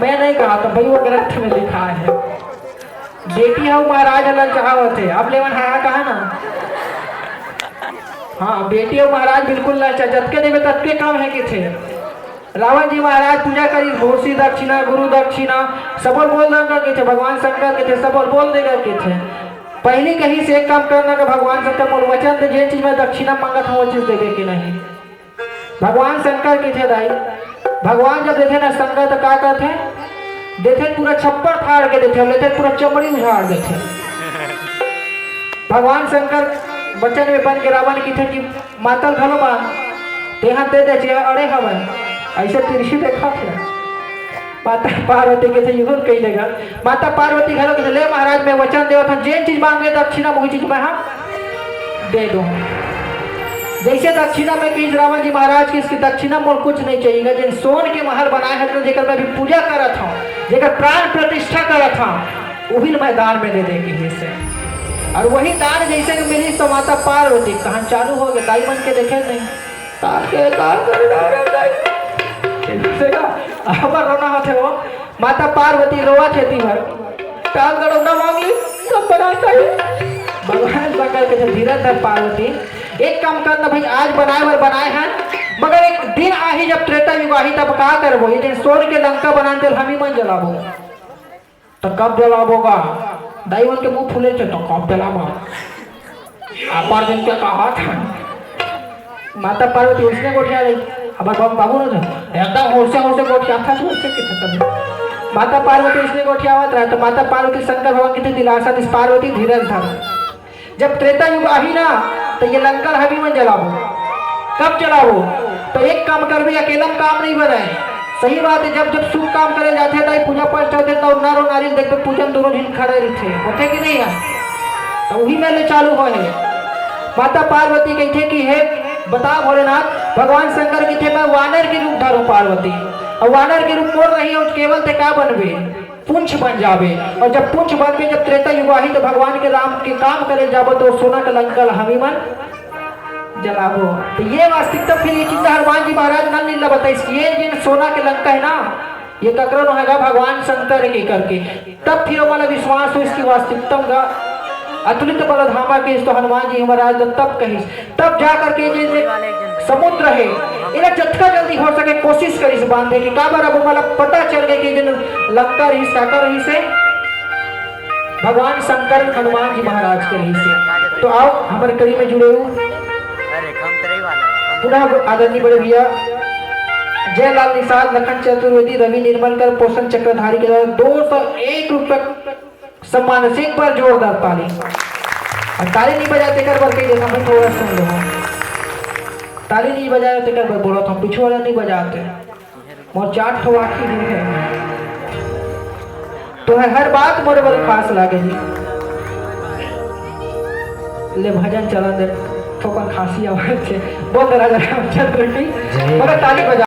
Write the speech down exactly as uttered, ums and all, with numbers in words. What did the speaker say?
मैं नहीं कहा तो भाई, वो ग्रंथ में लिखा है। बेटी अउ महाराज ललचावत हे, अब लेवन हा कहा ना। हाँ, बेटी अउ महाराज बिल्कुल ललचा, जतके देबे ततके कम हे कथे। रावण जी महाराज पूजा करिस, होरसी दक्षिणा, गुरु दक्षिणा, सबो ल बोल दे कथे, भगवान शंकर कथे, सबो ल बोल दे कथे। पहिली कहिस एक काम करना कि भगवान शंकर मोला वचन दे, जेन चीज मैं दक्षिणा मांगत हूँ, वो चीज देबे कि नहीं। भगवान शंकर कथे दाई, भगवान जब देथे ना शंकर तो का करथे? देथे पूरा छप्पर फाड़ के देथे, लेथे पूरा चमड़ी उजाड़ देथे। भगवान शंकर वचन में बन के रावण कथे कि माता ल घलो मार, तेहा दे दे, जे अड़े हवय, अइसे तिरछी देखत हे। माता पार्वती कथे, "इहू ल कहि लेगा।" माता पार्वती घलो कथे, "ले महाराज, मैं वचन देवत हूँ, जेन चीज मांगे दक्षिणा, वही चीज मैं हा दे दूँ।" जइसे दक्षिणा में कहिस रावण जी महाराज कि इसकी दक्षिणा मोर कुछ नहीं चाहिएगा, जेन सोन के महल बनाए हन, जेकर मैं अभी पूजा करत हूँ, जेकर प्राण प्रतिष्ठा करत हूँ, उही ल मैं दान में दे देंगे इसे। अउ वही दान जइसे कि मिलिस तो माता पार्वती कहन चालू हो गे, दाई मन के देखे नहीं। का के का कर डारे दाई? देखा, अबर रोना होथे वो। माता पार्वती रोवत हे तिहर। काल गड़ौना मांग ली, सब बनाता है। भगवान शंकर कथे, "धीरज धर पार्वती, एक काम करना भाई, आज बनाए बर बनाए हन, मगर एक दिन आही जब त्रेता युग आही तब का करबो? ये जेन सोन के लंका बनान तेल हमी मन जलाबो।" "त कब जलाबो गा?" दाई मन के मुंह फूले थे, "त कब जलाबो?" अपार दिन के कहा था। माता पार्वती उसने गोठिया रही। अब बाबू, बाबू ना था। एकदम होशे होशे गोठिया था, तो उससे कितना था? माता पार्वती उसने गोठियावत रहा, तो माता पार्वती शंकर भगवान की थी दिलासा दिस, "पार्वती धीरज धर। जब त्रेता युग आही ना, तो ये लंका हमी मन जलाबो।" "कब जलाबो?" "तो एक काम करबे, अकेला में काम नहीं बने।" सही बात है, जब जब शुभ काम करे जाथे, ताई पूजा पाठ चलथे, तो नर और नारी देखबे पूजन दोनों झिन खड़े रहिथे, होथे कि नहीं है? तो वही में ले चालू होए हे। माता पार्वती कहिथे कि हे बता भोलेनाथ, भगवान शंकर कथे मैं वानर के रूप धरूं पार्वती, अउ वानर के रूप मोर रही अउ केवल ते का बनबे? पूंछ बन जाबे। अउ जब पूंछ बनबे, जब त्रेता युग आही तो भगवान के राम के काम करे जाबो तो सोना के लंका ल हमी मन जलाबो। तो ये वास्तविकता फिर ये चिंता हनुमान जी महाराज नल लीला बताइस कि ये जेन सोना के लंका है ना, ये ककरो नोहे गा, भगवान शंकर के करके। तब फिर ओमन ला विश्वास होइस कि वास्तविकता म गा अतुलित बल धामा के, तो हनुमान जी महाराज ला तब कहिस, तब जा करके जे, जे समुद्र है, एला जतका जल्दी हो सके कोशिश करिस बांधे के। काबर अब ओमन ला पता चल गए कि जेन लंका रहिस, काकर रहिस हे, भगवान शंकर हनुमान जी महाराज के रहिस हे। तो आओ, हमर कड़ी में जुड़े हो। अरे, हम तेरे ही वाला है। पुनः आदरणीय बड़े भैया जयलाल निषाद, लखन चतुर्वेदी, रवि निर्मलकर, पोषण चक्रधारी के द्वारा दो सौ एक रुपये सम्मान से एक बार जोरदार ताली। अउ ताली नहीं बजाते कर बर कही देता, मैं थोड़ा सुन लो। ताली नहीं बजाते कर बर बोला था, पीछे वाला नहीं बजाते। मोर चार ठो आँखी भी है। तो है हर बात मोरे बर खास लागे जी। ले भजन चला दे, थोकन खांसी आवाज छे। बोल दे राजा रामचंद्र की। जय। मगर ताली बजा।